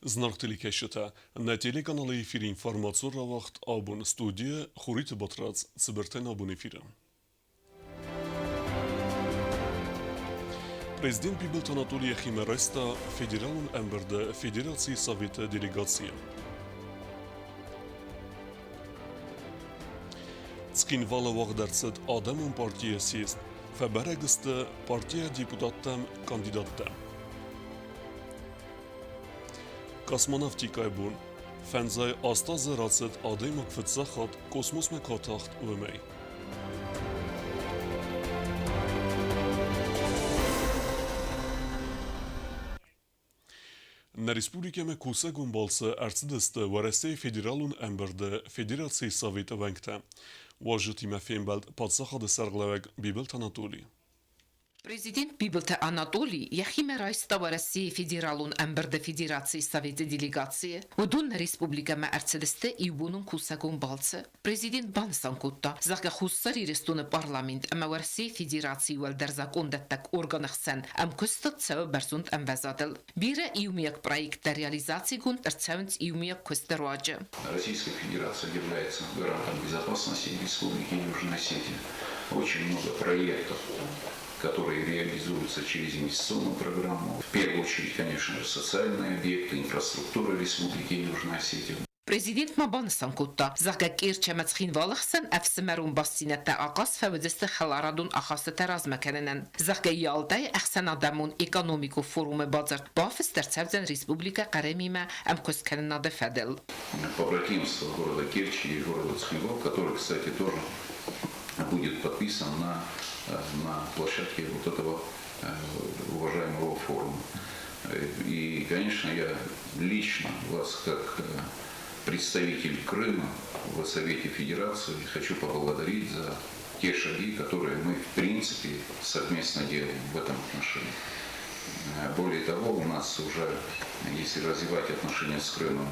Зынаргъ телекӕсджытӕ, нӕ телеканалы эфиры информацион рауагъд абон студийы Хуриты Батрадз цыбыртӕн абон эфиры. Президент Бибылты Анатолий йӕхимӕ райста Федералон ӕмбырды Федерацийы Советы делегацийы. Цхинвалы уагъд ӕрцыд Адӕмон партийы съезд. Фӕбӕрӕг сты партийӕ депутаттӕм кандидаттӕ. Космонавтикӕйы бон. Фӕндзай аст азы рацыд адӕймаг фыццаг хатт космосмӕ куы атахт, уымӕй. Нӕ республикӕмӕ кусӕгон балцы ӕрцыдысты Уӕрӕсейы Федералон ӕмбырды Федерацийы Советы уӕнгтӕ. Уазджытимӕ фембӕлд паддзахады сӕргълӕууӕг Бибылты Анатолий. Президент Бибылты Анатоли йӕхимӕ райста Уӕрӕсейы Федералон ӕмбырды Федерацийы Советы делегацийы. Уыдон нӕ республикӕмӕ ӕрцыдысты иубонон кусӕгон балцы. Президент банысан кодта, зӕгъгӕ, Хуссар Ирыстоны парламент ӕмӕ Уӕрӕсейы Федерацийы уӕлдӕр закъондӕттӕг органы хсӕн ӕмкуыстад цӕуы бӕрзонд ӕмвӕзадыл. Бирӕ иумиаг проекттӕ реализацигонд ӕрцӕуынц иумиаг куысты руаджы. Российская Федерация является гарантом безопасности Республики Южная Осетия. Очень много проектов, которые реализуются через инвестиционную программу. В первую очередь, конечно же, социальные объекты, инфраструктура Республики Южная Осетия. Президент ма банысан кодта, зӕгъгӕ, Керчь ӕмӕ Цхинвалы хсӕн ӕфсымӕрон бастдзинӕдтӕ ахъаз фӕуыдзысты хӕларадон ахастытӕ размӕ кӕнынӕн. Зӕгъгӕ, Ялтайы ӕхсӕнадӕмон экономикон форумы бадзырд бафыст ӕрцӕудзӕн республикӕ Хъӕрӕмимӕ ӕмкуысткӕнынады фӕдыл. Побратимство города Керчи и города Цхинвал, который, кстати, тоже будет подписан на площадке вот этого уважаемого форума. И, конечно, я лично вас, как представитель Крыма в Совете Федерации, хочу поблагодарить за те шаги, которые мы, в принципе, совместно делаем в этом отношении. Более того, у нас уже, если развивать отношения с Крымом,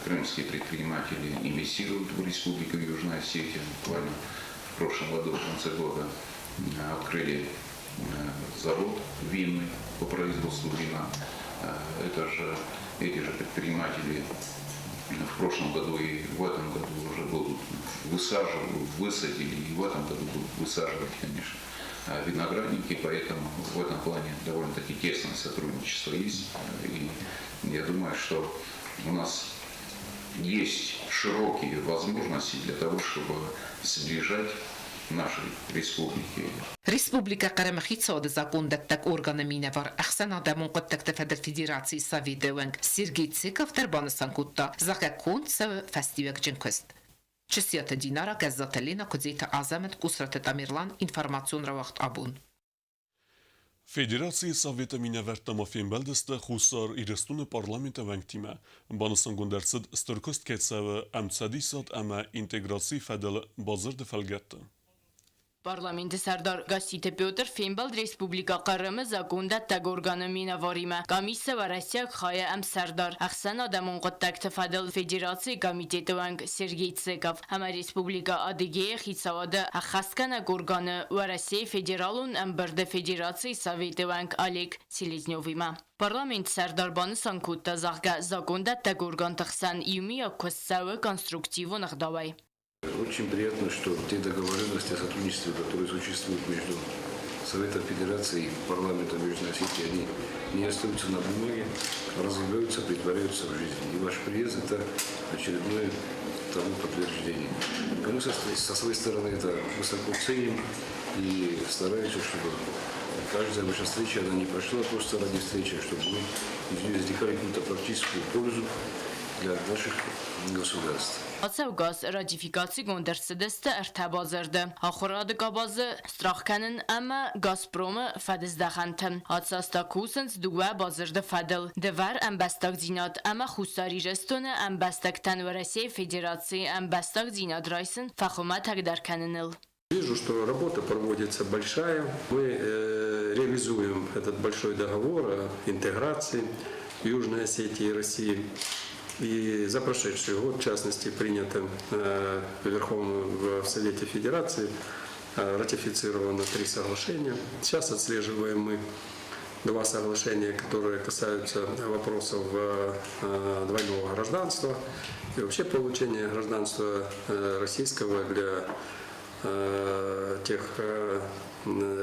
крымские предприниматели инвестируют в Республику Южная Осетия. Буквально в прошлом году, в конце года, открыли завод винный по производству вина. Эти же предприниматели в прошлом году и в этом году уже будут высаживать, высадили, и в этом году будут высаживать, конечно, виноградники, поэтому в этом плане довольно-таки тесное сотрудничество есть. И я думаю, что у нас есть широкие возможности для того, чтобы сближать наши республики. Республикӕ Хъырымы хицауады закондӕттӕг органы минӕвар Ӕхсӕнадӕмон хъуыддӕгты фӕдыл Федерацийы Советы уӕнг Сергей Цыков дӕр банысан кодта, зӕгъгӕ, конд цӕуы фӕстиуӕгджын куыст. Чысиаты Динара, Гӕззаты Лена, Куыдзеты Азӕмӕт, Къусраты Тамерлан, информацион рауагъд абон. Федерацийы Советы минӕвӕрттӕ ма фембӕлдысты Хуссар Ирыстоны парламенты уӕнгтимӕ. Банысангонд ӕрцыд, стыр куыст кӕй цӕуы ӕмцӕдисад ӕмӕ интеграцийы фӕдыл бадзырды фӕлгӕтты. Парламенты сӕрдар Гасситы Петр фембӕлд Республикӕ Хъырымы закондӕттӕг органы минӕваримӕ. Къамисы уӕрӕсейаг хайы ӕмсӕрдар, ӕхсӕнадӕмон хъуыддӕгты фӕдыл Федерацийы комитеты уӕнг Сергей Цеков ӕмӕ Республикӕ Адыгейы хицауады ӕххӕстгӕнӕг органы Уӕрӕсейы Федералон ӕмбырды Федерацийы Советы уӕнг Олег Селезневимӕ. Парламенты сӕрдар банысан кодта, зӕгъгӕ, закондӕттӕг органты хсӕн иумиаг куыст цӕуы конструктивон ӕгъдауӕй. Очень приятно, что те договоренности о сотрудничестве, которые существуют между Советом Федерации и парламентом Южной Осетии, они не остаются на бумаге, а развиваются, претворяются в жизнь. И ваш приезд – это очередное тому подтверждение. Мы со своей стороны это высоко ценим и стараемся, чтобы каждая ваша встреча, она не прошла просто ради встречи, а чтобы мы из нее извлекали какую-то практическую пользу для наших государств. Ацӕугӕ аз ратификацигонд ӕрцыдысты ӕртӕ бадзырды: ахуырады къабазы, страх кӕнын ӕмӕ Газпромы фӕдыздӕхӕнты. Ацы аз та кусынц дыууӕ бадзырды фӕдыл: дывӕр ӕмбӕстагдзинад ӕмӕ Хуссар Ирыстоны ӕмбӕстӕгтӕн Уӕрӕсейы Федерацийы ӕмбӕстагдзинад райсын фӕхуымӕтӕгдӕр кӕныныл. Вижу, что работа проводится большая. Мы реализуем этот большой договор о интеграции Южной Осетии и России. И за прошедший год, в частности, принято в Верховном в Совете Федерации ратифицировано три соглашения. Сейчас отслеживаем мы Два соглашения, которые касаются вопросов двойного гражданства и вообще получения гражданства российского для тех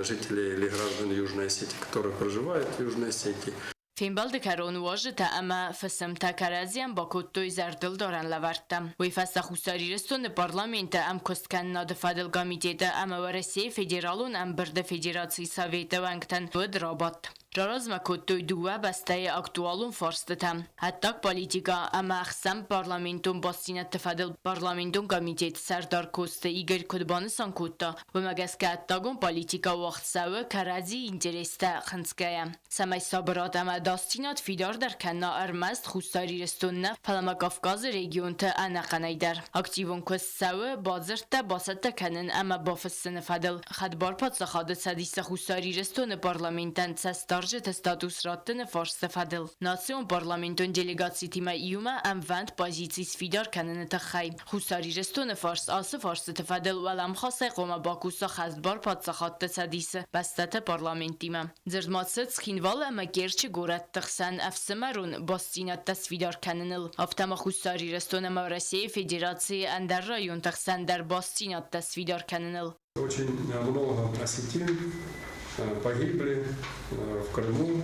жителей или граждан Южной Осетии, которые проживают в Южной Осетии. Фембӕлды кӕрон уазджытӕ ӕмӕ фысымтӕ кӕрӕдзийӕн бакодтой зӕрдылдарӕн лӕвӕрттӕ. Уый фӕстӕ Хуссар Ирыстоны Парламенты ӕмкуысткӕнынады фӕдыл комитеты ӕмӕ Уӕрӕсейы Федералон Ӕмбырды Федерацийы Советы уӕнгтӕн уыд рабадт. Раразмӕ кодтой дыууӕ бӕстӕйы актуалон фарстытӕ ӕддаг политикӕ ӕмӕ ӕхсӕнпарламентон бастдзинӕдты фӕдыл парламентон комитеты сӕрдар Коцты Игорь куыд банысан кодта, уымӕ гӕсгӕ ӕддагон политикӕ уагъд цӕуы кӕрӕдзийы интерестӕ хынцгӕйӕ. Цӕмӕй сабырад ӕмӕ ӕдасдзинад фидардӕр кӕна ӕрмӕст Хуссар Ирыстон нӕ, фӕлӕ ма Кавказы регионты ӕнӕхъӕнӕй дӕр. Активон куыст цӕуы бадзырдтӕ бацӕттӕ кӕнын ӕмӕ бафыссыны фӕдыл Хӕдбар паддзахады Цӕдисы Хуссар Ирыстоны парламентӕн цӕстдарджыты статус раттыны фарсты фӕдыл национ парламентон делегацитимӕ иумӕ ӕмвӕнд позици сфидар кӕныны тыххӕй. Хуссар Ирыстоны фарс ацы фарстыты фӕдыл уӕлӕмхасӕй хъуамӕ бакуса Хӕдбар паддзахадты Цӕдисы бӕстӕты парламенттимӕ. Дзырд ма цыд Цхинвал ӕмӕ Керчы горӕтты хсӕн ӕфсымӕрон бастдзинӕдтӕ сфидар кӕныныл, афтӕ ма Хуссар Ирыстон ӕмӕ Уӕрӕсейы Федерацийы ӕндӕр районты хсӕн дӕр бастдзинӕдтӕ сфидар кӕныныл. Очень много осетин погибли в Крыму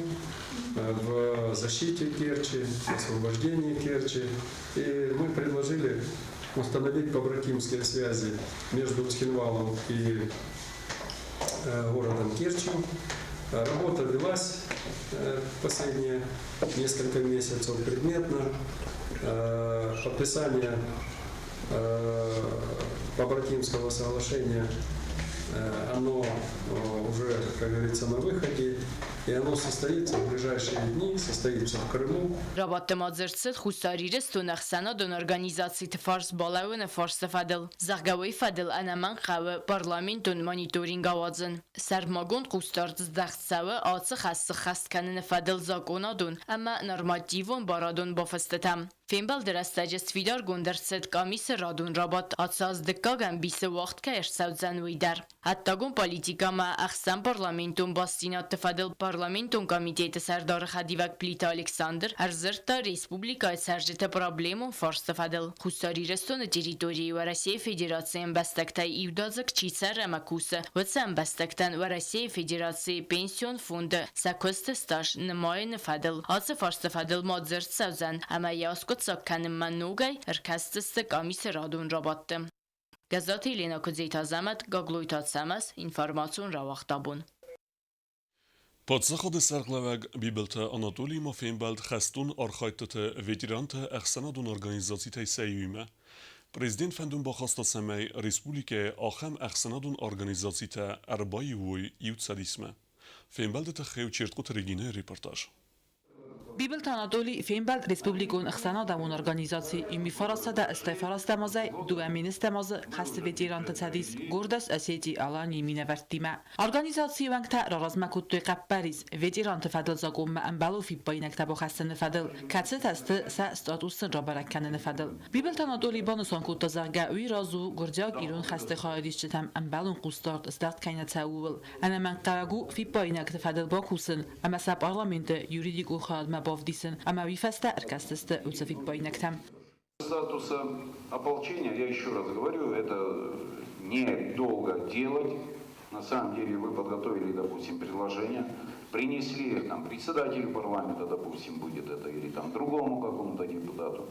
в защите Керчи, освобождении Керчи. И мы предложили установить побратимские связи между Цхинвалом и городом Керчью. Работа велась последние несколько месяцев предметно. Подписание побратимского соглашения, оно уже, как говорится, на выходе, и оно состоится в ближайшие дни, состоится в Крыму. Рабадты ма дзырд цыд Хуссар Ирыстоны ӕхсӕнадон организациты фарс балӕууыны фарсты фӕдыл, зӕгъгӕ, уый фӕдыл ӕнӕмӕнг хъӕуы парламентон мониторинг ауадзын. Сӕрмагонд хъусдард здӕхт цӕуы ацы хӕс сыххӕст кӕныны фӕдыл закъонадон ӕмӕ нормативон барадон бафыстытӕм. Фембӕлды рӕстӕджы сфидаргонд ӕрцыд къамисы радон рабадт ацы аз дыккаг ӕмбисы уагъд кӕй ӕрцӕудзӕн, уый дӕр. Ӕддагон политикӕмӕ ӕхсӕнпарламентон бастдзинӕдты фӕдыл парламентон комитеты сӕрдары хӕдивӕг Плиты Александр ӕрдзырдта республикӕйы цӕрджыты проблемон фарсты фӕдыл. Хуссар Ирыстоны территорийы Уӕрӕсейы Федерацийы ӕмбӕстӕгтӕй иудадзыг чи цӕры ӕмӕ кусы, уыцы ӕмбӕстӕгтӕн Уӕрӕсейы Федерацийы Пенсион фонды сӕ куысты стаж нымайыны фӕдыл. Ацы фарсты фӕдыл ма дзырд цӕудзӕн ӕмӕ йӕ аскъуыддзаг кӕнынмӕ ногӕй ӕркӕсдзысты къамисы радон рабадты. Гӕззаты Еленӕ Куыдзеты Азӕмӕт, Гаглойты Ацӕмӕз, информацион рауагъдабон. Паддзахады сӕргълӕууӕг Бибылты Анатолиимӕ фембӕлд хӕстон архайдтыты ветеранты ӕхсӕнадон организацитӕй сӕ иуимӕ. Президент фӕндон бахаста, цӕмӕй республикӕйы ахӕм ӕхсӕнадон организацитӕ ӕрбаиу уой иу цӕдисмӕ. Фембӕлды тыххӕй Чертхъуты Регинӕйы репортаж. Бибылты Анатоли фембӕлд республикон ӕхсӕнадӕмон организаци 1989 азӕй 2000 азы хӕсты ветеранты цӕдис Гордость Осетии Аланийы минӕвӕрттимӕ. Организацийы уӕнгтӕ раразмӕ кодтой хъӕппӕрис ветеранты фӕдыл закъонмӕ ӕмбӕлон фиппаинӕгтӕ бахӕссыны фӕдыл, кӕцытӕ сты сӕ статус сын рабӕрӕг кӕныны фӕдыл. Бибылты Анатоли банысан кодта, зӕгъгӕ, уый раз у гуырдзиаг-ирон хӕсты хайадисджытӕм ӕмбӕлон хъусдард здӕхт кӕй нӕ цӕуы, ууыл. Ӕнӕмӕнгхъӕуӕг у фиппаинӕгты фӕдыл бакусын ӕмӕ сӕ парламенты юридикон хайадмӕ бавдисын ӕмӕ уый фӕстӕ ӕркӕсдзысты уыцы фиппаинӕгтӕм. Статуса ополчения, я еще раз говорю, это недолго делать. На самом деле вы подготовили, допустим, предложение, принесли их там председателю парламента, допустим, будет это, или там другому какому-то депутату.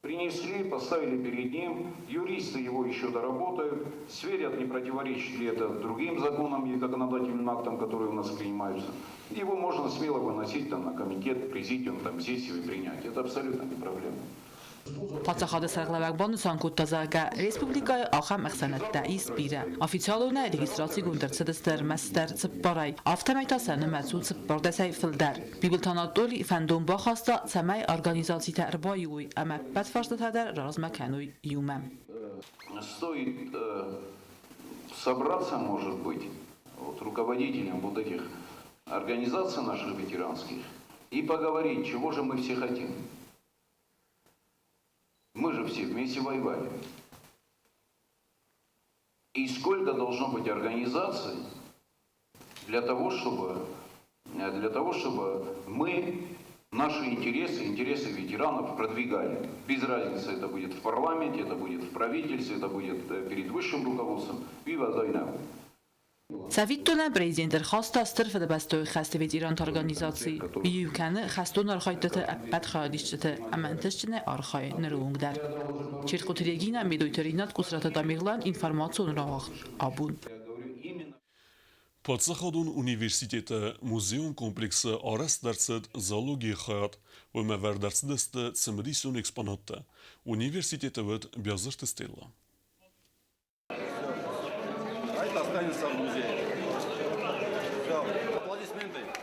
Принесли, поставили перед ним, юристы его еще доработают, сверят, не противоречит ли это другим законам и законодательным актам, которые у нас принимаются. Его можно смело выносить там на комитет, президиум, там сессию и принять. Это абсолютно не проблема. Паддзахады сӕргълӕууӕг банысан кодта, зӕгъгӕ, республикӕйы ахӕм ӕхсӕнадтӕ ис бирӕ. Официалонӕй регистрацигонд ӕрцыдысты ӕрмӕстдӕр цыппарӕй, афтӕмӕй та сӕ нымӕц у цыппӕрдӕсӕй фылдӕр. Бибылты Анатоли фӕндон бахаста, цӕмӕй организацитӕ ӕрбаиу уой ӕмӕ ӕппӕт фарстатӕ дӕр размӕ кӕной иумӕ. Стоит собраться, может быть, вот, руководителям вот этих организаций наших ветеранских и поговорить, чего же мы все хотим. Мы же все вместе воевали. И сколько должно быть организаций для того, чтобы Для того, чтобы мы наши интересы, интересы ветеранов продвигали. Без разницы, это будет в парламенте, это будет в правительстве, это будет перед высшим руководством. Вива Зайнаб! Цӕвиттонӕн президент ӕрхаста Стыр Фыдыбӕстӕйы хӕсты ветеранты организаци иу кӕны хӕстон архайдтыты ӕппӕт хайадисджыты ӕмӕ ӕнтыстджынӕй архайы ныры онг дӕр. Чертхъоты Регинӕ, Медойты Ринат, Къусраты Тамерлан, информацион рауагъд Абон. Паддзахадон университеты музейон комплексы арӕзт ӕрцыд зоологийы хайад, уымӕ ӕвӕрд ӕрцыдысты цымыдисон экспонаттӕ. Университеты уыд Биазырты Стелла.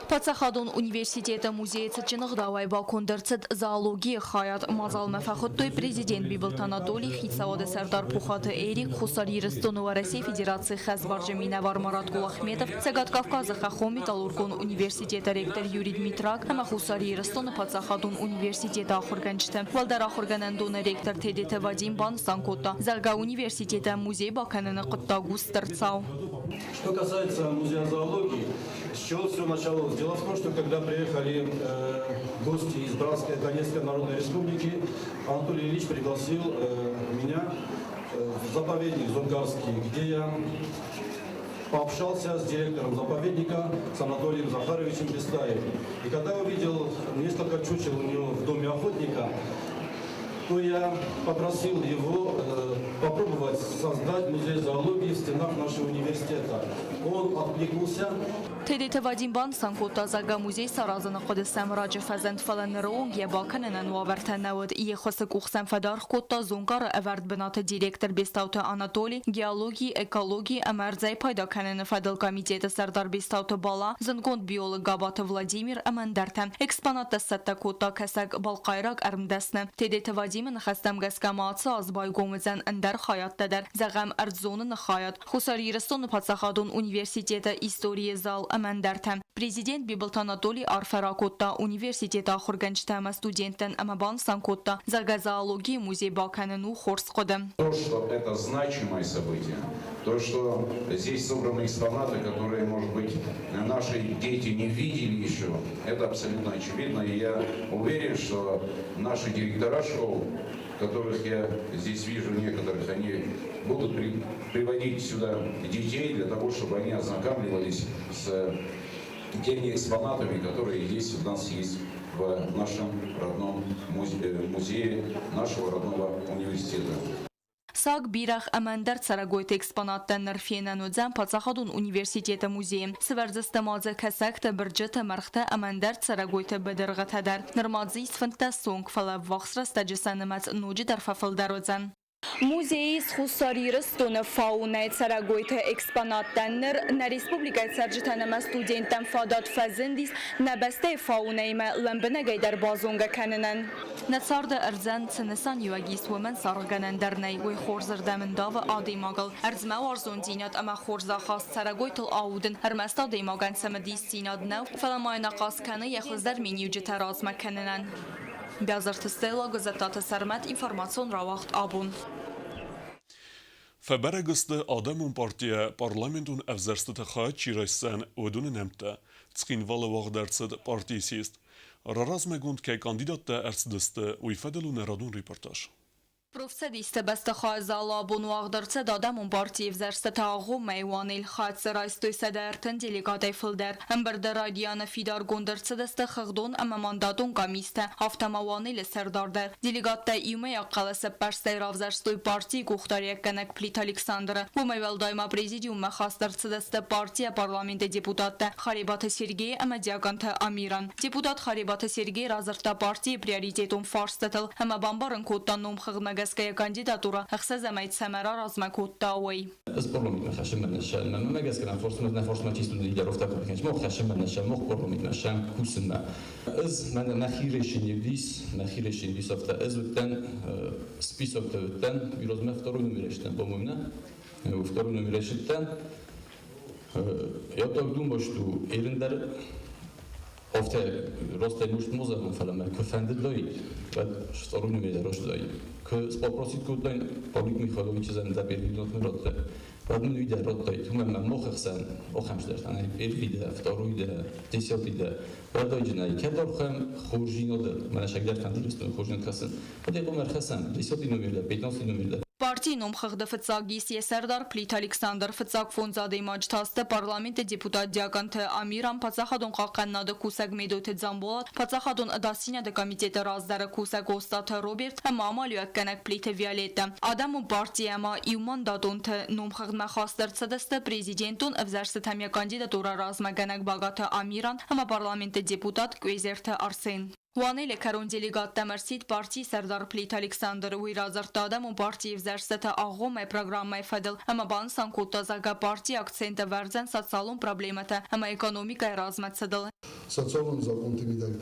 Паддзахадон университеты музейы цытджын ӕгъдауӕй баконд ӕрцыд зоологийы хайад. Мадзалмӕ фӕхуыдтой президент Бибылты Анатолий, хицауады сӕрдар Пухаты Эрик, Хуссар Ирыстоны Уӕрӕсейы Федерацийы хӕсбарджын минӕвар Марат Кулахметов, Цӕгат Кавказы хӕххон-металлургон университеты ректор Юрий Дмитрак ӕмӕ Хуссар Ирыстоны паддзахадон университеты ахуыргӕнджытӕ. Уӕлдӕр ахуыргӕнӕндоны ректор Тедеты Вадим банысан кодта, зӕгъгӕ, университеты музей бакӕныны хъуыддаг у стыр цау. Что касается музея зоологии, с чего все началось? Дело в том, что когда приехали гости из Братской Донецкой Народной Республики, Анатолий Ильич пригласил меня в заповедник Зонгарский, где я пообщался с директором заповедника, с Анатолием Захаровичем Бестаевым. И когда увидел несколько чучел у него в доме охотника, то я попросил его попробовать создать музей зоологии в стенах нашего университета. Он откликнулся. Тедеты Вадим банысан кодта, зӕгъгӕ, музей саразыны хъуыды сӕм раджы фӕзынд, фӕлӕ ныры онг йӕ бакӕнынӕн уавӕртӕ нӕ уыд. Йе ххуысы къух сӕм фӕдаргъ кодта Зонгары ӕвӕрд бынаты директор Бестауты Анатоли, геологи, экологи ӕмӕ ӕрдзӕй пайда кӕныны фӕдыл комитеты сӕрдар Бестауты Бала, зындгонд биолог Габаты Владимир ӕмӕ ӕндӕртӕ. Экспонаттӕ сцӕттӕ кодта кӕсӕг-балхъайраг ӕрмдӕсны. Тедеты Вадимы ныхӕстӕм гӕсгӕ ма ацы аз байгом уыдзӕн ӕндӕр хайадтӕ дӕр, зӕгъӕм, ӕрдззоныны хайад, Хуссар Ирыстоны паддзахадон университеты историйы зал ӕмӕ ӕндӕртӕ. Президент Бибылты Анатоли арфӕ ракодта университеты ахуыргӕнджытӕ ӕмӕ студенттӕн ӕмӕ банысан кодта, зӕгъгӕ, зоологийы музей бакӕнын у хорз хъуыды. То, что это значимое событие, то, что здесь собраны экспонаты, которые, может быть, наши дети не видели еще, это абсолютно очевидно. И я уверен, что наши директора школ, которых я здесь вижу некоторых, они будут приводить сюда детей для того, чтобы они ознакомливались с теми экспонатами, которые здесь у нас есть в нашем родном музее нашего родного университета. Саг, бирӕгъ ӕмӕ ӕндӕр цӕрӕгойты экспонаттӕ ныр фенӕн уыдзӕн паддзахадон университеты музейы. Сывӕрдзысты ма дзы кӕсӕгтӕ, бырджыты, мӕргътӕ ӕмӕ ӕндӕр цӕрӕгойты быдыргъытӕ дӕр. Нырма дзы ис 15 онг, фӕлӕ ӕввахс рӕстӕджы сӕ нымӕц ноджыдӕр фӕфылдӕр уыдзӕн. Музейы ис Хуссар Ирыстоны фаунӕйы цӕрӕгойты экспонаттӕ. Ныр нӕ республикӕйы цӕрджытӕн ӕмӕ студенттӕн фадат фӕзындис нӕ бӕстӕйы фаунӕимӕ лӕмбынӕгӕй дӕр базонгӕ кӕнынӕн. Нӕ царды ӕрдзӕн цы нысаниуӕг ис, уымӕн саргъгӕнӕн дӕр нӕй. Уый хорзырдӕм ӕндавы адӕймагыл. Ӕрдзмӕ уарзондзинад ӕмӕ хорз ахаст цӕрӕгойтыл аудын ӕрмӕст адӕймагӕн цымыдисдзинад нӕу, фӕлӕ ма йын ахъаз кӕны йӕ хуыздӕр миниуджытӕ размӕ кӕнынӕн. Бязырты Стелла, Гуызӕттаты Сӕрмӕт, информацион рауагъд Абон. Фӕбӕрӕг сты Адӕмон партийӕ парламентон ӕвзӕрстыты хайад чи райсдзӕн, уыдоны нӕмттӕ. Цхинвалы уагъд ӕрцыд партийы съезд. Раразмӕгонд кӕй кандидаттӕ ӕрцыдысты, уый фӕдыл у нӕ радон репортаж. Профцӕдисты бӕстыхайы залы абон уагъд ӕрцыд Адӕмон партийы ӕвзӕрстыты агъоммӕ Уанел хӕццӕ райстой 130 делегатӕй фылдӕр. Ӕмбырды райдианы фидаргонд ӕрцыдысты хыгъдон ӕмӕ мандатон къамистӕ, афтӕ ма Уанелы сӕрдар дӕр. Делегаттӕ иумӕйаг хъӕлӕсӕппӕрстӕй равзӕрстой партийы къухдариуӕггӕнӕг Плиты Александры. Уымӕй уӕлдай ма президиуммӕ хаст ӕрцыдысты партийӕ парламенты депутаттӕ Харебаты Сергей ӕмӕ Диакъонты Амиран. Депутат Харебаты Сергей радзырдта партийы приоритетон фарстытыл ӕмӕ бамбарын кодта номхыгъдмӕ гӕсгӕ йӕ кандидатурӕ ӕхсӕзӕмӕй цӕмӕ раразмӕ кодта, уый. Ez parlamentben хӕссынмӕ нӕ мӕ гӕсгӕ нӕ форсмӕ чисто лидеров так мох хӕссынмӕ нӕ мох парламентмӕ кусынмӕ. Ӕз мӕнӕ мӕхи решение вис, мӕхи решение вис афтӕ ӕз уыдтӕн списокты уыдтӕн, уый второй номер по-моему, второй номер уыдтӕн. Я так думаю, что Эрендер афтӕ ростӕй муст мозӕгон, фӕлӕ мӕ куы фӕндыд уӕд второй номер ростдай. Куы попросить кодтон Павлик Михайлович зӕн да первый номер. Уӕд мын уый дӕр радтай, уымӕн мӕ мах ӕхсӕн ахӕм здӕхтӕн первый дӕ, второй дӕ, десятый дӕ. Уӕлдайджынӕй кӕд архайӕм хорздзинады, мӕнӕ сӕгдӕр фӕнды Ирыстоны хорздзинад хӕссын, уӕд ӕй хъуамӕ ӕрхӕссӕм десятый номер дӕ, пятнадцатый номер дӕ. Партийы номхыгъды фыццаг ис йӕ сӕрдар Плиты Александр, фыццаг фондз адӕймаджы та сты парламенты депутат Диакъонты Амиран, паддзахадон хъахъхъӕнынады кусӕг Медойты Дзамболат, паддзахадон ӕдасдзинады комитеты раздӕры кусӕг Остъаты Роберт ӕмӕ амалиуӕггӕнӕг Плиты Виолеттӕ. Адӕмон парти ӕмӕ иумандатонты номхыгъдмӕ хаст ӕрцыдысты президентон ӕвзӕрстытӕм йӕ кандидатурӕ размӕгӕнӕг Багаты Амиран ӕмӕ парламенты депутат Къуезерты Арсен. Уанелы кӕрон делегаттӕм ӕрсидт партийы сӕрдар Плиты Александр. Уый радзырдта адӕмон партийы ӕвзӕрстыты агъоммӕ программӕйы фӕдыл ӕмӕ банысан кодта, зӕгъгӕ, парти акцент ӕвӕрдзӕн социалон проблемӕтӕ ӕмӕ экономикӕйы размӕцыдыл. Социалон закъонты мидӕг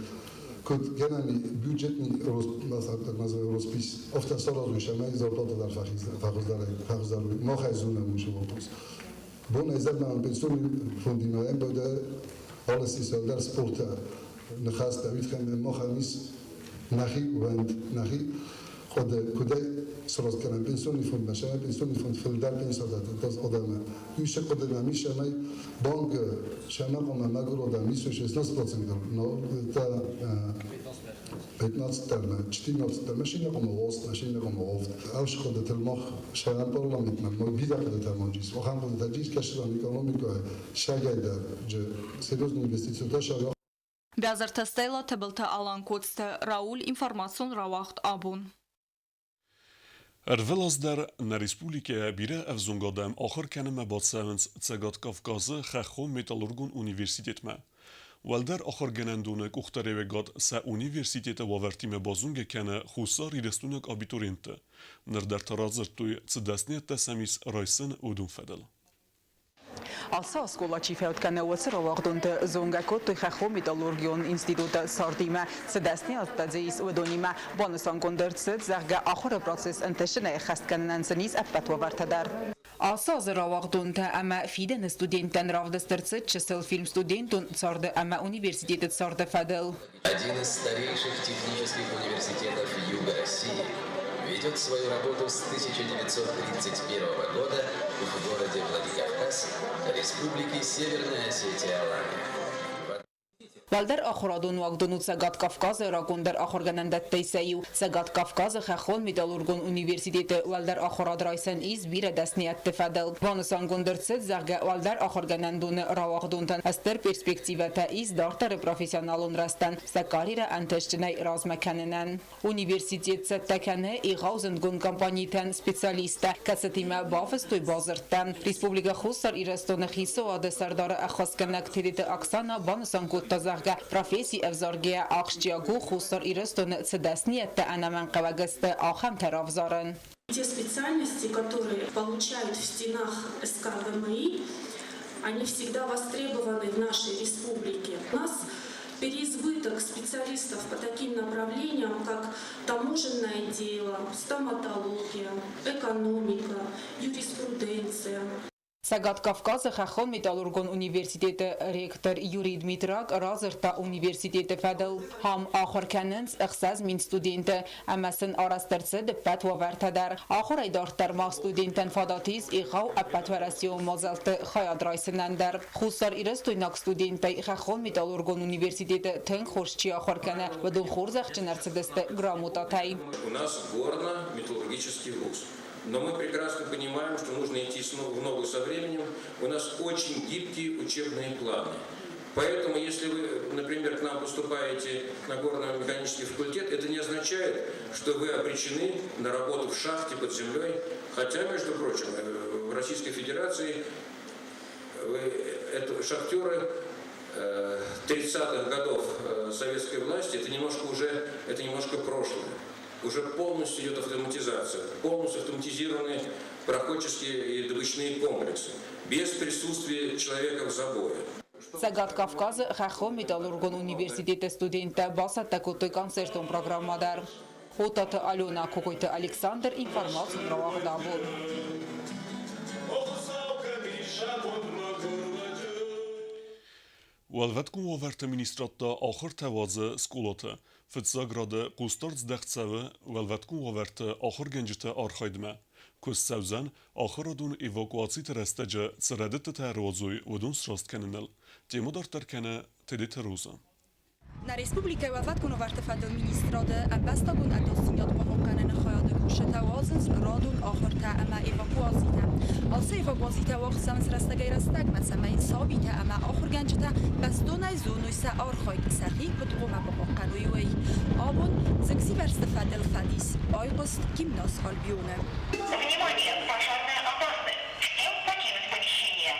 куыд гӕнӕн и бюджетный так называемый роспись афтӕ саразой, цӕмӕй зарплата дӕр фӕхуыздӕр уой. Махӕй зонӕм уыцы вопрос. Бон ӕзӕрмӕ пенсионный фондимӕ ӕмбӕлгӕ алы сисӕлдӕр спорты ныхӕстӕ уый махӕн ис нӕхи уӕнд, нӕхи хъуыды, куыдӕй сраст кӕнӕм пенсионный фондмӕ, сӕ пенсионный фонд фылдӕр пенсиядӕ адӕмы. Уыцы хъуыды нӕм ис, ӕмӕ банкы сӕмӕ хъуамӕ мӕгуыр адӕм ис 16%, но это 15 терме, 14 терме, шине хъуамӕ уост, шине хъуамӕ офт. Ӕвс хъуыдытыл мах сӕрӕн парламентмӕ бирӕ хъуыдытӕ ма ис. Ахӕм хъуыдытӕ ис, кӕсдзӕн экономикӕйы сӕгӕй дӕр серьезные инвестициятӕ сӕрӕх. Бязырты Стелла, Тыбылты Алан, Коцты Рауль, информацион рауагъд «Абон». Ӕрвылаз дӕр нӕ республикӕйы бирӕ ӕвзонг адӕм ахуыр кӕнынмӕ бацӕуынц Цӕгат Кавказы хӕххон-металлургон университетмӕ. Уӕлдӕр ахуыргӕнӕндоны къухдариуӕгад сӕ университеты уавӕртимӕ базонгӕ кӕны хуссарирыстойнаг абитуриентты. Ныр дӕр та радзырдтой, цы дӕсныйӕдтӕ сӕм ис райсын, уыдон фӕдыл. Ацы скъола чи фӕуд кӕны, уыцы рауагъдонты зонгӕ кодтой хӕххон-металлургион институты цардимӕ, цы дӕсныйӕдтӕ дзы ис, уыдонимӕ. Банысангонд ӕрцыд, зӕгъгӕ, ахуыры процесс ӕнтысынӕй ӕххӕст кӕнынӕн сын ис ӕппӕт уавӕртӕ дӕр. Ацы азы рауагъдонтӕ ӕмӕ фидӕны студенттӕн равдыст ӕрцыд чысыл фильм студентон царды ӕмӕ университеты царды фӕдыл. Один из старейших технических университетов Юга России ведет свою работу с 1931 года в городе Владикавказ, Республики Северная Осетия-Алания. Уӕлдӕр ахуырадон уагдон у Цӕгат Кавказы рагондӕр ахуыргӕнӕндӕттӕй сӕ иу. Цӕгат Кавказы хӕххон-металлургон университеты уӕлдӕр ахуырад райсӕн ис бирӕ дӕсныйӕдты фӕдыл. Банысангонд ӕрцыд, зӕгъгӕ, уӕлдӕр ахуыргӕнӕндоны рауагъдонтӕн стыр перспективӕтӕ ис дарддӕры профессионалон рӕзтӕн, сӕ карьерӕ ӕнтыстджынӕй размӕ кӕнынӕн. Университет цӕттӕ кӕны егъау зындгонд компанитӕн специалисттӕ, кӕцытимӕ бафыстой бадзырдтӕ. Республикӕ Хуссар Ирыстоны Хицауады Сӕрдары ӕххӕстгӕнӕг Тедеты Оксана банысан кодта, зӕгъгӕ, професси ӕвзаргӕйӕ ахсджиаг у Хуссар Ирыстоны цы дӕсныйӕдтӕ ӕнӕмӕнгхъӕуӕг сты, ахӕмтӕ равзарын. Те специальности, которые получают в стенах СКВМИ, они всегда востребованы в нашей республике. У нас переизбыток специалистов по таким направлениям, как таможенное дело, стоматология, экономика, юриспруденция. Цӕгат Кавказы хӕххон-металлургон университеты ректор Юрий Дмитрак радзырдта университеты фӕдыл. Ам ахуыр кӕнынц 6000 студенты ӕмӕ сын арӕзт ӕрцыд ӕппӕт уавӕртӕ дӕр. Ахуырӕй дарддӕр ма студенттӕн фадат ис егъау ӕппӕтуӕрӕсеон мадзӕлтты хайад райсынӕн дӕр. Хуссар-Ирыстойнаг студенттӕй хӕххон-металлургон университеты тынг хорз чи ахуыр кӕны, уыдон хорзӕхджын ӕрцыдысты грамотатӕй. У нас горно-металлургический вуз. Но мы прекрасно понимаем, что нужно идти в ногу со временем. У нас очень гибкие учебные планы. Поэтому, если вы, например, к нам поступаете на горно-механический факультет, это не означает, что вы обречены на работу в шахте под землей. Хотя, между прочим, в Российской Федерации вы, это, шахтеры 30-х годов советской власти, это немножко уже, это немножко прошлое. Уже полностью идет автоматизация, полностью автоматизированы проходческие и добычные комплексы, без присутствия человека в забое. Цӕгат Кавказы хӕххон-металлургон университеты студенттӕ бацӕттӕ кодтой концертон программӕ дӕр. Хъотаты Алена, Кокойты Александр, информацион рауагъд абон. Уӕлвӕткон уавӕрты министрад та ахуыртӕ уадзы скъолаты. Фыццаг рады хъусдард здӕхт цӕуы уӕлвӕткон уавӕрты ахуыргӕнджыты архайдмӕ. Куыст цӕудзӕн, ахуырадон эвакуациты рӕстӕджы цы рӕдыдтытӕ ӕруадзой, уыдон сраст кӕныныл. Темӕ дарддӕр кӕны Тедеты Роза. Нӕ республикӕйы Уӕлвӕткон уавӕрты фӕдыл министрады ӕмбӕстагон ӕдасдзинад бахъахъхъӕныны хайады кусджытӕ уадзынц радон ахуыртӕ ӕмӕ эвакуацитӕ. Ацы эвакуацитӕ уагъд цӕуынц рӕстӕгӕй-рӕстӕгмӕ, цӕмӕй сабитӕ ӕмӕ ахуыргӕнджытӕ бӕстонӕй зоной сӕ архайд, сӕхи куыд хъуамӕ бахъахъхъӕной, уый. Абон зынгсивӕрзты фӕдыл фӕдис айхъуыст гимназ Альбионы. Внимание! Пожарная опасность! Всем покинуть помещение!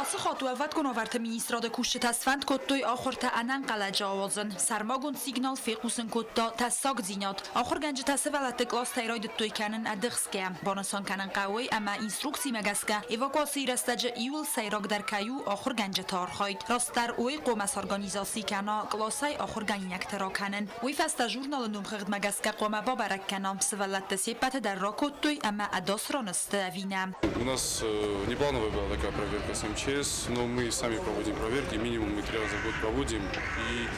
Ацы хатт Уӕлвӕткон уавӕрты министрады кусджытӕ сфӕнд кодтой ахуыртӕ ӕнӕнхъӕлӕджы ауадзын. Сӕрмагонд сигнал фехъусын кодта тӕссагдзинад. Ахуыргӕнджытӕ сывӕллӕтты къластӕй райдыдтой кӕнын ӕдыхсгӕ. Банысан кӕнын хъӕуы, ӕмӕ инструкцимӕ гӕсгӕ эвакуацийы рӕстӕджы иууыл сӕйрагдӕр кӕй у ахуыргӕнджыты архайд. Растдӕр уый хъуамӕ сорганизаци кӕна къласӕй ахуыргӕнинӕгты ракӕнын. Уый фӕстӕ журналы номхыгъдмӕ гӕсгӕ хъуамӕ бабӕрӕг кӕнӕм, сывӕллӕтты се ппӕты дӕр ракодтой ӕмӕ ӕдас ран сты ӕви нӕ. У нас неплановая была такая проверка с МЧС, но мы сами проводим проверки, минимум мы три раза в год проводим. И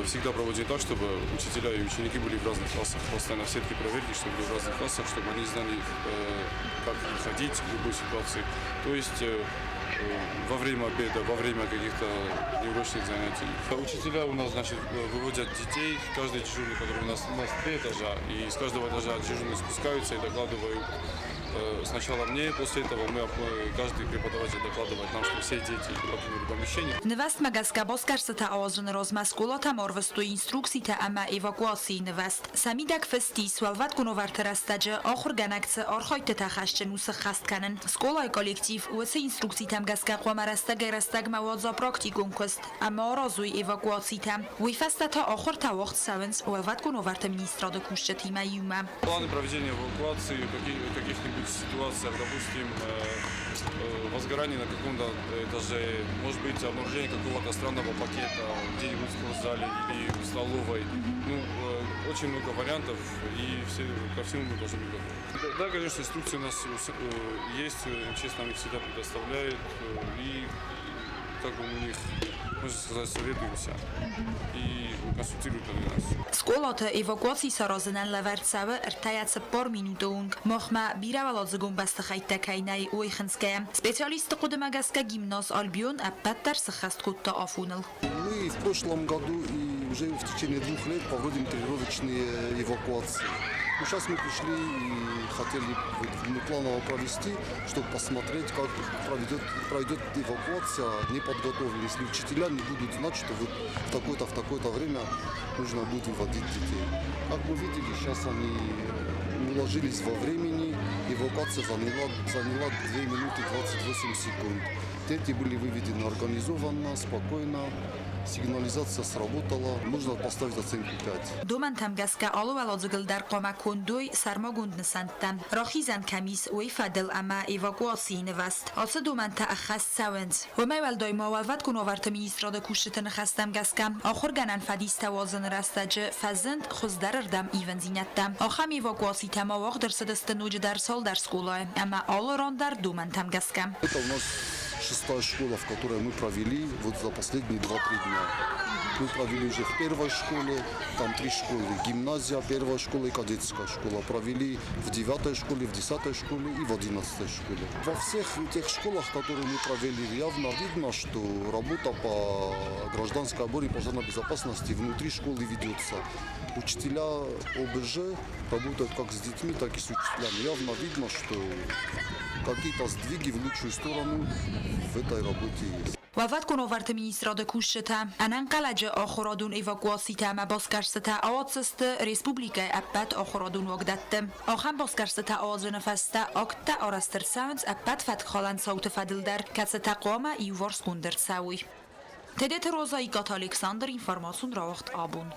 всегда проводим так, чтобы учителя и ученики были в разных классах. Постоянно все три проверки, чтобы были в разных классах, чтобы они знали, как выходить в любой ситуации. То есть во время обеда, во время каких-то неурочных занятий. Учителя у нас, значит, выводят детей, каждый дежурный, который у нас три этажа, и с каждого этажа дежурные спускаются и докладывают сначала мне, после этого мы, каждый преподаватель докладывает нам, что все дети покинули помещение. Нывӕстмӕ гӕсгӕ басгӕрстытӕ ауадзыны размӕ скъолатӕм арвыстой инструкцитӕ ӕмӕ эвакуацийы нывӕст. Сӕ мидӕг фыст ис, уӕлвӕткон уавӕрты рӕстӕджы ахуыргӕнӕг цы архайдтытӕ хӕсджын у сыххӕст кӕнын. Скъолайы коллектив уыцы инструкцитӕм гӕсгӕ хъуамӕ рӕстӕгӕй-рӕстӕгмӕ уадза практикон куыст ӕмӕ аразой эвакуацитӕ. Уый фӕстӕ та ахуыртӕ уагъд цӕуынц уӕлвӕткон уавӕрты министрады кусджытимӕ иумӕ. Планы проведения эвакуации в каких-нибудь ситуациях, допустим, возгорание на каком-то этаже, может быть, обнаружение какого-то странного пакета где-нибудь в спортзале или в столовой. Ну, очень много вариантов, и все, ко всему мы должны быть готовы. Да, конечно, инструкции у нас есть, МЧС нам их всегда предоставляет, и как бы мы у них, можно сказать, советуемся и консультируют они нас. Скъолаты эвакуаци саразынӕн лӕвӕрд цӕуы 34 минуты онг. Махмӕ бирӕуӕладзыгон бӕстыхӕйттӕ кӕй нӕй, уый хынцгӕйӕ. Специалистты хъуыдымӕ гӕсгӕ гимназ Альбион ӕппӕт дӕр сыххӕст кодта афоныл. Мы в прошлом году и уже в течение 2 лет проводим тренировочные эвакуации. Ну, сейчас мы пришли и хотели вот внепланово провести, чтобы посмотреть, как пройдет эвакуация неподготовленная. Если учителя не будут знать, что вот в такое-то время нужно будет выводить детей. Как мы видели, сейчас они уложились во времени. Эвакуация заняла 2 минуты 28 секунд. Дети были выведены организованно, спокойно. Сигнализация сработала. Можно поставить оценку 5. Домӕнтӕм гӕсгӕ алы уӕладзыгыл дӕр хъуамӕ конд уой сӕрмагонд нысӕнттӕ. Рахизӕн кӕм ис, уый фӕдыл ӕмӕ эвакуацийы нывӕст. Ацы домӕнтӕ ӕххӕст цӕуынц. Уымӕй уӕлдай ма Уӕлвӕткон уавӕрты министрады кусджыты ныхӕстӕм гӕсгӕ ахуыргӕнӕн фӕдистӕ уадзыны рӕстӕджы фӕзынд хуыздӕрырдӕм ивындзинӕдтӕ. Ахӕм эвакуацитӕ ма уагъд ӕрцыдысты ноджыдӕр цалдӕр скъолайы ӕмӕ алы ран дӕр домӕнтӕм гӕсгӕ. Это у нас шестая школа, в которой мы провели вот за последние 2-3 дня. Мы провели уже в первой школе, там три школы: гимназия, первая школа и кадетская школа. Провели в девятой школе, в 10-й школе и в 11-й школе. Во всех тех школах, которые мы провели, явно видно, что работа по гражданской обороне и пожарной безопасности внутри школы ведется. Учителя ОБЖ работают как с детьми, так и с учителями. Явно видно, что какие-то сдвиги в лучшую сторону в этой работе есть. Уӕлвӕткон уавӕрты министрады кусджытӕ ӕнӕнхъӕлӕджы ахуырадон эвакуацитӕ ӕмӕ басгӕрстытӕ ауадздзысты республикӕйы ӕппӕт ахуырадон уагдӕтты. Ахӕм басгӕрстытӕ ауадзыны фӕстӕ акттӕ арӕзт ӕрцӕуынц ӕппӕт фӕткхалӕн цауты фӕдыл дӕр, кӕцытӕ хъуамӕ иуварсгонд ӕрцӕуой. Тедеты Роза, Икъаты Александр, информацион рауагъд «Абон».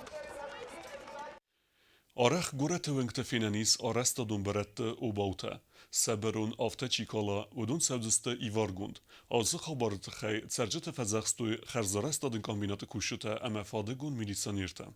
Арӕх горӕты уынгты фенӕн ис арӕзтадон бырӕтты обаутӕ. Сӕ бырон афтӕ чи кала, уыдон цӕудзысты иваргонд. Ацы хабары тыххӕй цӕрджыты фӕдзӕхстой хӕрзарӕзтадон комбинаты кусджытӕ ӕмӕ фадыгон милиционертӕ.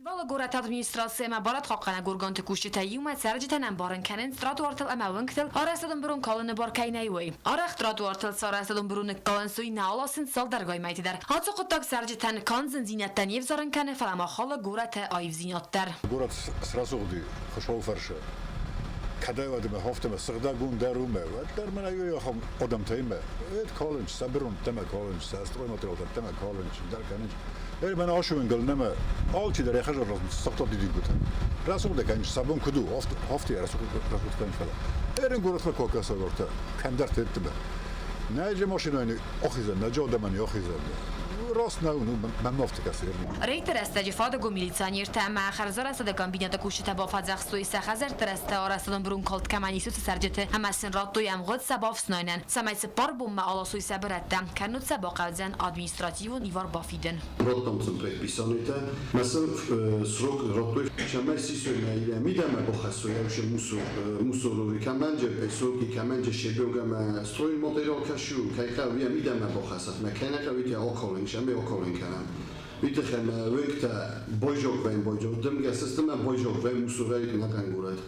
Цхинвалы горӕты администраци ӕмӕ барадхъахъхъӕнӕг органты кусджытӕ иумӕ цӕрджытӕн ӕмбарын кӕнынц, тротуартыл ӕмӕ уынгтыл арӕзтадон бырон калыны бар кӕй нӕй, уый. Арӕх тротуартыл цы арӕзтадон бырон ныккалынц, уый нӕ аласынц цалдӕргай мӕйты дӕр. Ацы хъуыддаг цӕрджытӕн канд зындзинӕдтӕ не взарын кӕны, фӕлӕ ма халы горӕты аивдзинад дӕр. Горӕт срӕсугъди Хуыцауы фӕрсы. Кӕдӕй уӕдмӕ хофтӕмӕ сыгъдӕгон дӕр уымӕ, уӕддӕр мӕнӕ иу ахӕм адӕмтӕимӕ. Эд калынч, сӕ быронттӕмӕ калынч, сӕ стройматериалтӕмӕ калынч, дӕр кӕнынч. Эр мӕнӕ ашуынгыл нӕмӕ алчидӕр йӕ хӕдзар сыгъта дидингуытӕ. Рӕсугъд кӕнынч, сӕ бон куыд у, афтӕ рӕсугъд кӕнынч, фӕлӕ. Эрин горӕтмӕ куы акӕса уӕртӕ, кӕмдӕр теттымӕ. Нӕ же машинӕйы ахизӕн, нӕ же адӕмӕн ахизӕн. Раст нӕу, ну, мӕнмӕ афтӕ кӕсы. Рейдты рӕстӕджы фадыгон милиционертӕ ӕмӕ хӕрзарӕзтады комбинаты кусджытӕ бафӕдзӕхстой сӕ хӕдзӕртты рӕзты арӕзтадон быронкалд кӕмӕн ис, уыцы цӕрджыты ӕмӕ сын радтой ӕмгъуыд сӕ бафснайынӕн, цӕмӕй цыппар бонмӕ аласой сӕ бырӕттӕ, кӕннод сӕ бахъӕудзӕн административон ивар бафидын. Радтам сын предписанитӕ, мӕ сын срок радтой, цӕмӕй сисой мӕ илӕ мидӕмӕ бахӕссой ӕвсе мусорови кӕмӕнджы песоки, кӕмӕнджы щебёг ӕмӕ стройматериал кӕсю, кӕй хъӕуы, йӕ мидӕмӕ бахӕссат, мӕ кӕй нӕ хъӕуы, те акалын, цӕмӕй акалын кӕнӕм. Уый тыххӕй мӕ уӕнгтӕ бойзог вӕййын, бойзог дымгӕ сысты мӕ бойзог вӕййын мусорӕй ӕнӕхъӕн горӕт.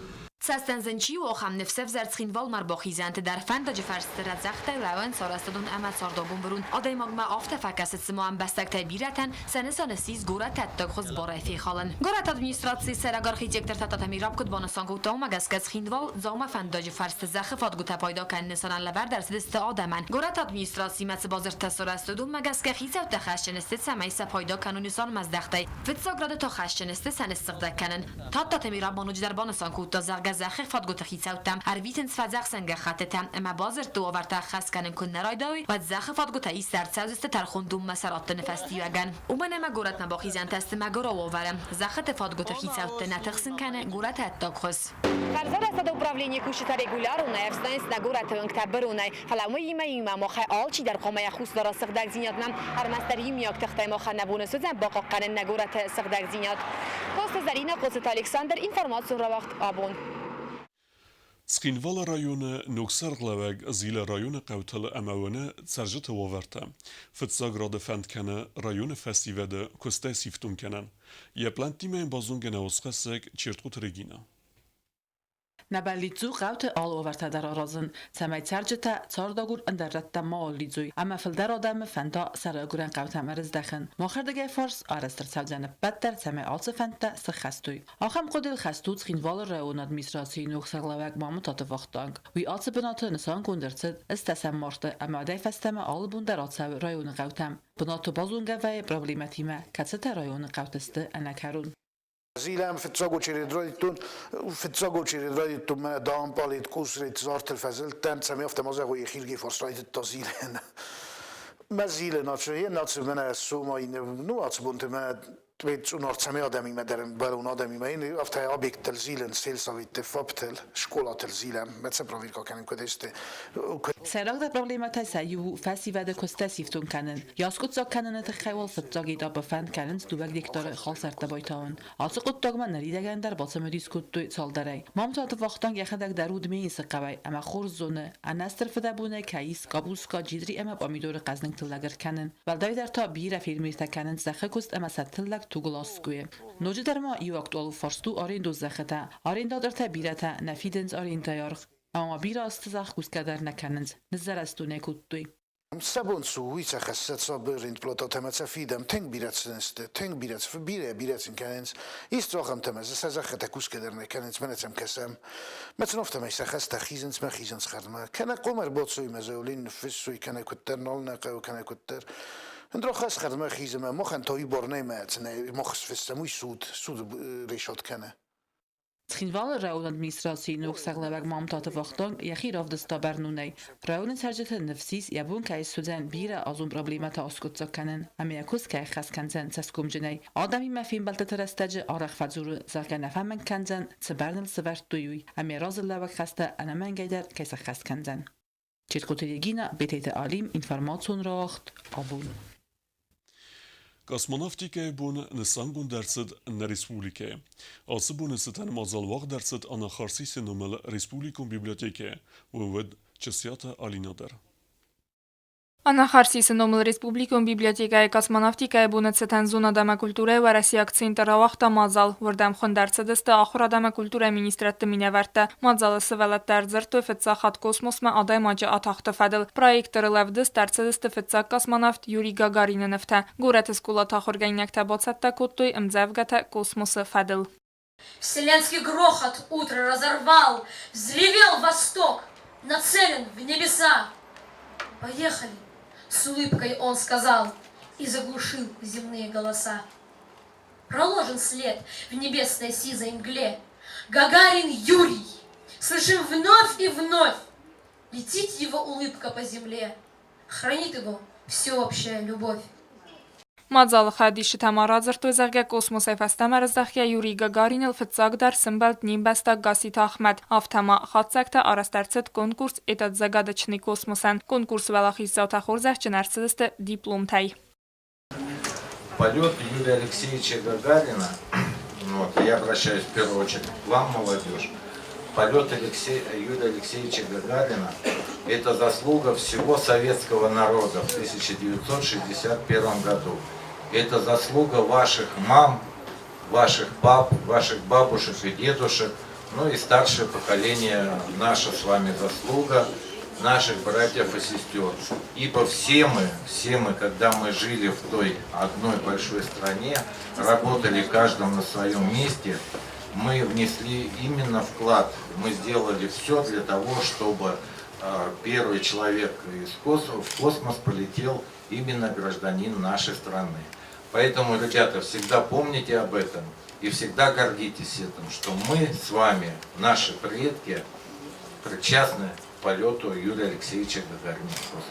Цӕстӕн чи у, ахӕм ныфс ӕвзӕр Цхинвалмӕ ӕрбахизӕнты дӕр фӕндаджы фӕрсты рӕдзӕгъдтӕй лӕууӕн сарӕзтадон ӕмӕ цардагон бырон. Адӕймагмӕ афтӕ фӕкӕсы, цыма ӕмбӕстӕгтӕй бирӕтӕн сӕ нысан ссис горӕты ӕддагхуыз барӕй фехалын. Горӕты администрацийы сӕйраг архитектор Тататы Мираб куыд банысан кодта, уымӕ гӕсгӕ Цхинвал Дзаумӕ фӕндаджы фӕрсты зӕххы фадгуытӕ пайда кӕныны нысанӕн лӕвӕрд ӕрцыдысты адӕмӕн. Горӕты администрациимӕ цы бадзырдтӕ сарӕзт, уыдонмӕ гӕсгӕ хицӕуттӕ хӕсджын сты, цӕмӕй сӕ пайда кӕной нысанмӕздӕхтӕй. Фыццаг рады та хӕсджын сты сӕ ныссыгъдӕг кӕнын. Тадтаты Мираб ма ноджыдӕр банысан кодта, зӕгъгӕ, зӕххы фадгуыты хицӕуттӕм ӕрвитынц фӕдзӕхсӕн гӕххӕттытӕ ӕмӕ бадзырдты уавӕртӕ ӕххӕст кӕнын куы нӕ райдайой, уӕд зӕххы фадгуытӕ ист ӕрцӕудзысты тӕрхондонмӕ сӕ раттыны фӕстиуӕгӕн. Уымӕн ӕмӕ горӕтмӕ бахизӕнтӕ сты мӕгуырау уавӕры. Зӕххыты фадгуыты хицӕутты нӕ тыхсын кӕны горӕты ӕддаг хуыз. Хӕрзарӕзтады управленийы кусджытӕ регуляронӕй ӕфснайынц нӕ горӕты уынгтӕ быронӕй, фӕлӕ уыимӕ иумӕ махӕй алчидӕр хъуамӕ йӕ хъус дара сыгъдӕгдзинадмӕ. Ӕрмӕстдӕр иумиаг тыхтӕй махӕн нӕ бон суыдзӕн бахъахъхъӕнын нӕ горӕты сыгъдӕгдзинад. Коцты Зӕринӕ, Хъоцыты Александр, информацион рауагъд абон. Цхинвалы районы ног сӕргълӕууӕг зилы районы хъӕутыл ӕмӕ уыны цӕрджыты уавӕртӕ. Фыццаг рады фӕнд кӕны районы фӕсивӕды куыстӕй сифтонг кӕнын. Йӕ плӕнттимӕ йын базонгӕ нӕ уацхӕссӕг Чертхъуты Регинӕ. Нӕ бӕллиц у хъӕуты алы уавӕртӕ дӕр аразын, цӕмӕй цӕрджытӕ цардагур ӕндӕр рӕттӕм ма алидзой ӕмӕ фылдӕр адӕмы фӕнда сӕ райгуырӕн хъӕутӕм ӕрыздӕхын. Махӕрдыгӕй фарс арӕзт ӕрцӕудзӕн ӕппӕт дӕр, цӕмӕй алцы фӕндтӕ сыххӕст уой. Ахӕм хъуыдыйыл хӕст у Цхинвалы районы администрацийы ног сӕргълӕууӕг Мамытаты Вахтанг. Уый ацы бынаты нысангонд ӕрцыд ӕстдӕсӕм марты ӕмӕ уӕдӕй фӕстӕмӕ алы бон дӕр ацӕуы районы хъӕутӕм. Бынаты базонгӕ вӕййы проблемӕтимӕ, кӕцытӕ районы хъӕуты сты ӕнӕкӕрон. Зилӕм фыццаг очередь райдыдтон, фыццаг очередь райдыдтон мӕнӕ Даампалет, Къусрет, Зартыл фӕзылдтӕн, цӕмӕй афтӕ ма зӕгъой, хилги фарс райдыдта зилӕн. Мӕ зилӕн ацы, ацы мӕнӕ сумай, ну ацы бонты мӕнӕ цъунар цӕмӕй адӕмимӕ дӕр ӕмбӕлон адӕмимӕ афтӕ объекттыл зилын, сельсоветтыл, ФАП-тыл, скъолатыл зилӕм, мӕ цы проверка кӕнын куыд сты. Сӕйрагдӕр проблемӕтӕй сӕ иу у фӕсивӕды куыстӕ сифтонг кӕнын. Йӕ аскъуыддзаг кӕныны тыххӕй уал фыццаг этапы фӕнд кӕнынц дыууӕ гектары халсӕрттӕ байтауын. Ацы хъуыддагмӕ ныридӕгӕн дӕр бацымыдис кодтой цалдӕрӕй. Мамсаты Вахтанг йӕхӕдӕг дӕр у Дменисы хъӕуӕй ӕмӕ хорз зоны, ӕнӕ стыр фыдӕбонӕй кӕй ис къабуска, джитъри ӕмӕ пъамидоры хъӕздыг тыллӕг ӕркӕнын. Уӕлдайдӕр та бирӕ фермертӕ кӕнынц зӕххы куыст ӕмӕ сӕ тыллӕг тугыл аскъуыйы. Ноджыдӕр ма иу актуалон фарст у арендон зӕххытӕ. Арендатортӕ бирӕтӕ нӕ фидынц арендӕйы аргъ. Ӕмӕ бирӕ азты зӕхх кусгӕ дӕр нӕ кӕнынц, ныззӕрӕстонӕй кодтой. Сӕ бон цы у, уый сӕ хӕсса сӕ рентплататӕ ӕмӕ сӕ фидӕм. Тынг бирӕ сын сты, тынг бирӕ, бирӕ, бирӕ сын кӕнынц. Ис ахӕмтӕ ӕмӕ сӕ зӕххытӕ кусгӕ дӕр нӕ кӕнынц, мӕнӕ сӕм кӕсӕм. Мӕ сын афтӕмӕй сӕ хӕстӕ хизынц мӕ хизынц хӕрдмӕ. Кӕнӕ къуым ӕрбацуй мӕ заявление ныффыссой, кӕнӕ куыддӕр нал нӕ хъӕуы, кӕнӕ куыддӕр. Ӕндӕр хӕс хӕрдмӕ хизы мӕ махӕн та уый бар нӕй мӕ мах сфыссӕм, уый суд, суд решат кӕны. Цхинвалы районы администрацийы ног сӕргълӕууӕг Мамтаты Вахтанг йӕхи равдыста бӕрнонӕй. Районы цӕрджыты ныфс ис, йӕ бон кӕй суыдзӕн бирӕ азон проблемӕтӕ аскъуыддзаг кӕнын ӕмӕ йӕ куыст кӕй ӕххӕст кӕндзӕн цӕсгомджынӕй. Адӕмимӕ фембӕлдтыты рӕстӕджы арӕх фӕдзуры, зӕгъгӕ, нӕ фӕмӕнг кӕндзӕн, цы бӕрныл сӕвӕрдтой, уый, ӕмӕ йӕ разылӕууӕг хӕстӕ ӕнӕмӕнгӕй дӕр кӕй сӕххӕст кӕндзӕн. Четкоты Регина, Бететы Алим, информацион рауагъд «Абон». Космонавтикӕйы бон нысангонд ӕрцыд нӕ республикӕйы. Ацы боны цытӕн мадзал уагъд ӕрцыд Анахарсисы номыл республикон библиотекӕйы, уый уыд Чысиаты Алинӕ дӕр. Анахарсисы номыл республикон библиотекӕйы космонавтикӕйы боны цытӕн зонад ӕмӕ культурӕйы уӕрӕсейаг центр рауагъта мадзал. Уырдӕм хуынд ӕрцыдысты ахуырад ӕмӕ культурӕйы министрӕдты минӕвӕрттӕ. Мадзалы сывӕллӕттӕ ӕрдзырдтой фыццаг хатт космосмӕ адӕймаджы атахты фӕдыл. Проекторыл ӕвдыст ӕрцыдысты фыццаг космонавт Юрий Гагарины нывтӕ. Горӕты скъолаты ахуыргӕнинӕгтӕ бацӕттӕ кодтой ӕмдзӕвгӕтӕ космосы фӕдыл. Вселенский грохот утро разорвал, Взревел восток, нацелен в небеса. Поехали, с улыбкой он сказал и заглушил земные голоса. Проложен след в небесной сизой мгле. Гагарин Юрий, слышим вновь и вновь, Летит его улыбка по земле, хранит его всеобщая любовь. Мадзалы хайадисджытӕ ма радзырдтой, зӕгъгӕ, космосӕй фӕстӕмӕ рыздӕхгӕ Юрий Гагариныл фыццагдӕр сымбӕлд не мбӕстаг Гасситы Ахмӕт. Афтӕ ма хатдзӕгтӕ арӕзт ӕрцыд конкурс «Этот загадочный космос-ӕн». Конкурсы уӕлахиздзаутӕ хорзӕхджын ӕрцыдысты дипломтӕй. Полет Юрия Алексеевича Гагарина, вот, я обращаюсь в первую очередь к вам, молодежь, полет Алексея, Юрия Алексеевича Гагарина – это заслуга всего советского народа в 1961 году. Это заслуга ваших мам, ваших пап, ваших бабушек и дедушек, ну и старшее поколение, наша с вами заслуга, наших братьев и сестер. Ибо все мы, когда мы жили в той одной большой стране, работали каждым на своем месте, мы внесли именно вклад, мы сделали все для того, чтобы первый человек в космос полетел именно гражданин нашей страны. Поэтому, ребята, всегда помните об этом и всегда гордитесь этим, что мы с вами, наши предки, причастны к полету Юрия Алексеевича Гагарина в космос.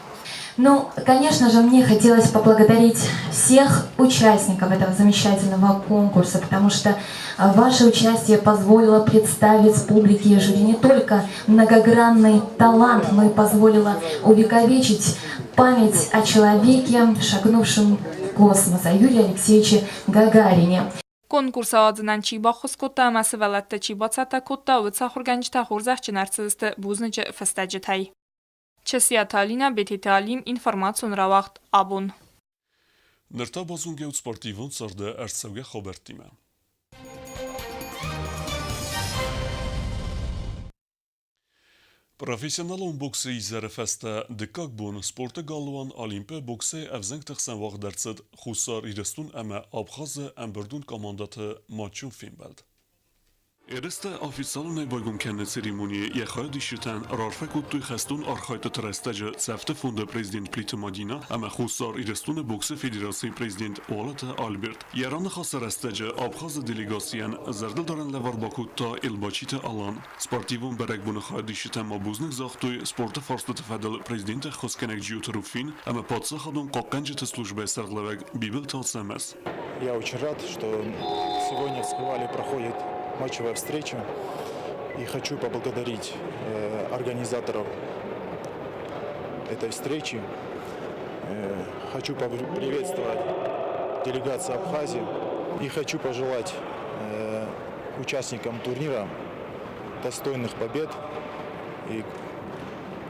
Ну, конечно же, мне хотелось поблагодарить всех участников этого замечательного конкурса, потому что ваше участие позволило представить публике и жюри не только многогранный талант, но и позволило увековечить память о человеке, шагнувшем в космос, о Юрии Алексеевиче Гагарине. Конкурс ауадзынӕн чи баххуыс кодта ӕмӕ сывӕллӕтты чи бацӕттӕ кодта, уыцы ахуыргӕнджытӕ хорзӕхджын ӕрцыдысты бузныджы фыстӕджытӕй. Чысиаты Алинӕ, Бететы Алим, информацион рауагъд «Абон». Ныр та базонгӕут спортивон царды ӕрцӕугӕ хабӕрттимӕ. Профессионалон боксы изӕры фӕстӕ дыккаг бон спорты галуан Олимпы боксӕй ӕвзӕнгты хсӕн уагъд ӕрцыд Хуссар Ирыстон ӕмӕ Абхазы ӕмбырдон командӕты матчон фембӕлд. Ерыстӕ официалонӕй байгом кӕныны церемонийы йӕ хайадисджытӕн раарфӕ кодтой хӕстон архайдтыты рӕстӕджы цӕфты фонды президент Плиты Мадинӕ ӕмӕ Хуссар Ирыстоны боксы федерацийы президент Уалыты Альберт. Йӕ раныхасы рӕстӕджы Абхазы делегацийӕн зӕрдылдарӕн лӕвар бакодта Елбачиты Алан. Спортивон бӕрӕгбоны хайадисджытӕ ма бузныг загътой спорты фарстыты фӕдыл президенты ӕххуысгӕнӕг Джиоты Руфин ӕмӕ паддзахадон хъахъхъӕнджыты службӕйы сӕргълӕууӕг Бибылты Ацӕмӕз. Я очень рад, что сегодня в Цхинвале проходит матчевая встреча. И хочу поблагодарить организаторов этой встречи. Хочу приветствовать делегацию Абхазии и хочу пожелать участникам турнира достойных побед и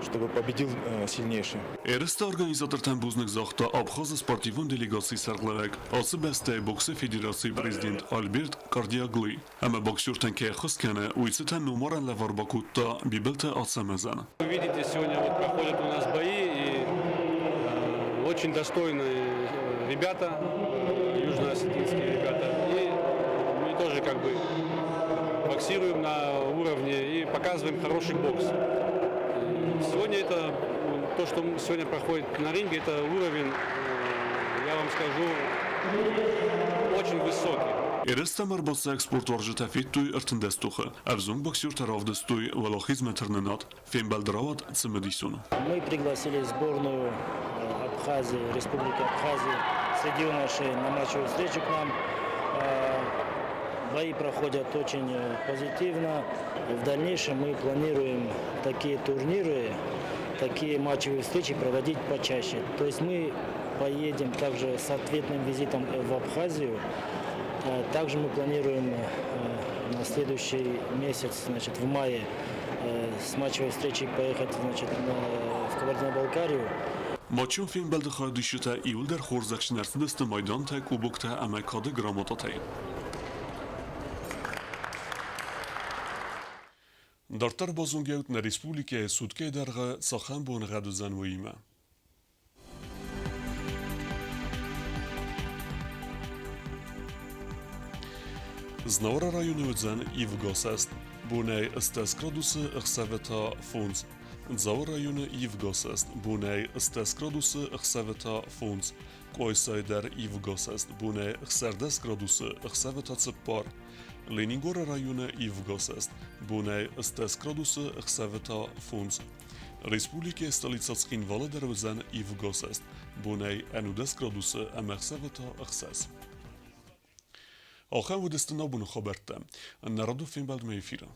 чтобы победил сильнейший. Ерысты организатортӕн бузныг загъта Абхазы спортивон делегацийы сӕргълӕууӕг, ацы бӕстӕйы боксы федерацийы президент Альберт Кардиаглы. Ӕмӕ боксертӕн кӕй ӕххуыс кӕны, уый цытӕн номарӕн лӕвар бакодта Бибылты Ацӕмӕзӕн. Вы видите, сегодня вот проходят у нас бои, и очень достойные ребята, южноосетинские ребята. И мы тоже как бы боксируем на уровне и показываем хороший бокс. Сегодня это, то, что сегодня проходит на ринге, это уровень, я вам скажу, очень высокий. Ерыстӕм ӕрбацӕуӕг спортуарзджытӕ федтой 13 тохы. Ӕвзонг боксертӕ равдыстой уӕлахизмӕ тырнынад. Фембӕлд рауад цымыдисон. Мы пригласили сборную Абхазии, Республики Абхазии среди юношей на матчевую встречу к нам. Бои проходят очень позитивно. В дальнейшем мы планируем такие турниры, такие матчевые встречи проводить почаще. То есть мы поедем также с ответным визитом в Абхазию. Также мы планируем на следующий месяц, значит, в мае, с матчевой встречей поехать, значит, в Кабардино-Балкарию. Матчон фембӕлды хайадисджытӕ иууылдӕр хорзӕхджын ӕрцыдысты майдантӕ, кубоктӕ ӕмӕ кады грамотатӕй. Дарддӕр базонгӕут нӕ республикӕйы суткӕйы дӕргъы цахӕм боныгъӕд уыдзӕн, уыимӕ. Знауыры районы уыдзӕн ивгӕ сӕст. Бонӕй 80 градусы, ӕхсӕвы та фондз. Дзауы районы ивгӕ сӕст. Бонӕй 80 градусы, ӕхсӕвы та фондз. Къуайсайы дӕр ивгӕ сӕст. Бонӕй 16 градусы, ӕхсӕвы та цыппар. Ленингоры районы ивгӕ сӕст. Бонӕй 80 градусы, ӕхсӕвы та фондз. Республикӕйы столицӕ Цхинвалы дӕр уыдзӕн ивгӕсӕст, бонӕй 11 градусы ӕмӕ ӕхсӕвы та ӕхсӕз. Ахӕм уыдысты нӕ боны хабӕрттӕ. Нӕ радон фембӕлдмӕ эфиры.